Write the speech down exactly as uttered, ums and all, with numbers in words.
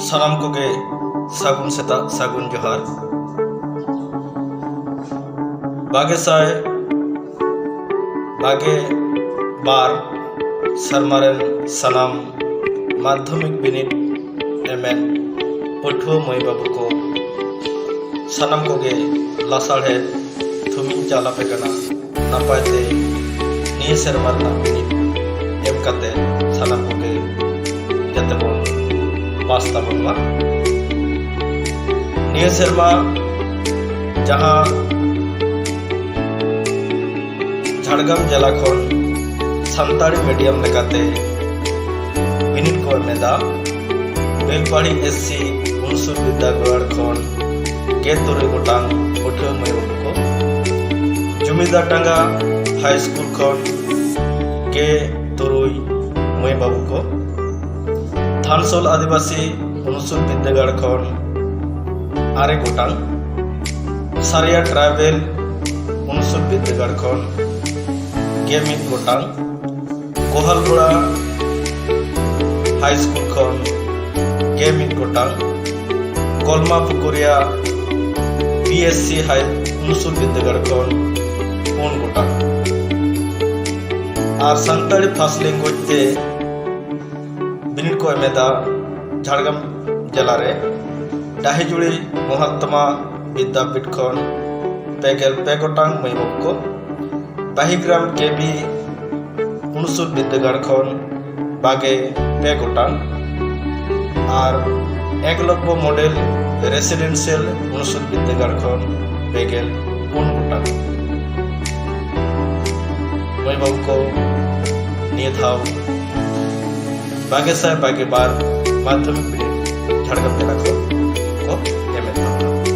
ᱥᱟᱱᱟᱢ ᱠᱚᱜᱮ ᱥᱟᱹᱜᱩᱱ ᱥᱮᱛᱟᱜ, ᱥᱟᱹᱜᱩᱱ ᱡᱚᱦᱟᱨ᱾ ᱵᱟᱜᱮ ᱥᱟᱭ ᱵᱟᱜᱮ ᱵᱟᱨ ᱥᱮᱨᱢᱟ ᱨᱮᱱ ᱥᱟᱱᱟᱢ ᱢᱟᱫᱽᱫᱷᱚᱢᱤᱠ ᱵᱤᱱᱤᱰ ᱮᱢᱮᱫ ᱯᱟᱹᱴᱷᱩᱣᱟᱹ ᱢᱟᱹᱭ ᱵᱟᱹᱵᱩ ᱠᱚ, ᱥᱟᱱᱟᱢ ᱠᱚᱜᱮ ᱞᱟᱥᱟᱲᱦᱮᱫ ᱛᱷᱩᱢᱤᱧ ᱪᱟᱞ ᱟᱯᱮ ᱠᱟᱱᱟ᱾ ᱱᱟᱯᱟᱭ ᱛᱮ ᱱᱤᱭᱟᱹ ᱥᱮᱨᱢᱟ ᱨᱮᱱᱟᱜ ᱵᱤᱱᱤᱰ ᱮᱢ ᱠᱟᱛᱮ ᱥᱟᱱᱟᱢ ᱠᱚᱜᱮ ᱡᱟᱛᱮ ᱵᱚᱱ ᱯᱟᱥ ᱛᱟᱵᱚᱱ ᱢᱟ᱾ ᱱᱤᱭᱟᱹ ᱥᱮᱨᱢᱟ ᱡᱟᱦᱟᱸ ᱡᱷᱟᱲᱜᱨᱟᱢ ᱡᱮᱞᱟ ᱠᱷᱚᱱ ᱥᱟᱱᱛᱟᱲᱤ ᱢᱤᱰᱤᱭᱟᱢ ᱞᱮᱠᱟᱛᱮ ᱵᱤᱱᱤᱰ ᱠᱚ ᱮᱢ ᱮᱫᱟ, ᱵᱮᱞᱯᱟᱦᱟᱲᱤ ᱮᱥ ᱥᱤ ᱩᱱᱥᱩᱨ ᱵᱤᱨᱫᱟᱹᱜᱟᱲ ᱠᱷᱚᱱ ᱜᱮᱞ ᱛᱩᱨᱩᱭ ᱜᱚᱴᱟᱝ ᱯᱟᱹᱴᱷᱩᱣᱟᱹ ᱢᱟᱹᱭ ᱵᱟᱹᱵᱩ ᱠᱚ, ᱡᱩᱢᱤᱫᱟᱨ ᱰᱟᱸᱜᱟ ᱦᱟᱭ ᱥᱠᱩᱞ ᱠᱷᱚᱱ ᱜᱮᱞ ᱛᱩᱨᱩᱭ ᱢᱟᱹᱭ ᱵᱟᱹᱵᱩ ᱠᱚ, ᱛᱷᱟᱱᱥᱳᱞ ᱟᱹᱫᱤᱵᱟᱹᱥᱤ ᱩᱱᱩᱥᱩᱞ ᱵᱤᱨᱫᱟᱹᱜᱟᱲ ᱠᱷᱚᱱ ᱟᱨᱮ ᱜᱚᱴᱟᱝ, ᱥᱟᱨᱤᱭᱟ ᱴᱨᱟᱭᱵᱮᱞ ᱩᱱᱩᱥᱩᱞ ᱵᱤᱨᱫᱟᱹᱜᱟᱲ ᱠᱷᱚᱱ ᱜᱮᱞ ᱢᱤᱫ ᱜᱚᱴᱟᱝ, ᱜᱳᱦᱟᱞᱜᱳᱲᱟ ᱦᱟᱭ ᱥᱠᱩᱞ ᱠᱷᱚᱱ ᱜᱮᱞ ᱢᱤᱫ ᱜᱚᱴᱟᱝ, ᱠᱚᱞᱢᱟ ᱯᱩᱠᱩᱨᱤᱭᱟ ᱯᱤ ᱮᱥ ᱥᱤ ᱦᱟᱭ ᱩᱱᱩᱥᱩᱞ ᱵᱤᱨᱫᱟᱹᱜᱟᱲ ᱠᱷᱚᱱ ᱯᱩᱱ ᱜᱚᱴᱟᱝ᱾ ᱟᱨ ᱥᱟᱱᱛᱟᱲᱤ ᱯᱷᱟᱥᱴ ᱞᱮᱝᱜᱩᱭᱮᱡᱽ ᱛᱮ ᱵᱤᱱᱤᱰ ᱠᱚ ᱮᱢ ᱮᱫᱟ ᱡᱷᱟᱲᱜᱨᱟᱢ ᱡᱮᱞᱟ ᱨᱮ ᱰᱟᱹᱦᱤᱡᱩᱲᱤ ᱢᱚᱦᱟᱛᱢᱟ ᱵᱤᱫᱽᱫᱟᱯᱤᱴ ᱠᱷᱚᱱ ᱯᱮ ᱜᱮᱞ ᱯᱮ ᱜᱚᱴᱟᱝ ᱢᱟᱹᱭ ᱵᱟᱹᱵᱩ ᱠᱚ, ᱰᱟᱹᱦᱤᱜᱨᱟᱢ ᱠᱮ ᱵᱤ ᱩᱱᱩᱥᱩᱞ ᱵᱤᱨᱫᱟᱹᱜᱟᱲ ᱠᱷᱚᱱ ᱵᱟᱜᱮ ᱯᱮ ᱜᱚᱴᱟᱝ ᱟᱨ ᱮᱠᱞᱚᱵᱽᱵᱚ ᱢᱚᱰᱮᱞ ᱨᱮᱥᱤᱰᱮᱱᱥᱤᱭᱟᱞ ᱩᱱᱩᱥᱩᱞ ᱵᱤᱨᱫᱟᱹᱜᱟᱲ ᱠᱷᱚᱱ ᱯᱮ ᱜᱮᱞ ᱯᱩᱱ ᱜᱚᱴᱟᱝ᱾ ᱢᱟᱹᱭ ᱵᱟᱹᱵᱩ ᱠᱚ, ᱱᱤᱭᱟᱹ ᱫᱷᱟᱣ ᱵᱟᱜᱮ ᱥᱟᱭ ᱵᱟᱜᱮ ᱵᱟᱨ ᱢᱟᱫᱽᱫᱷᱚᱢᱤᱠ ᱵᱤᱱᱤᱰ ᱡᱷᱟᱲᱜᱨᱟᱢ ᱡᱮᱞᱟ ᱠᱷᱚᱱ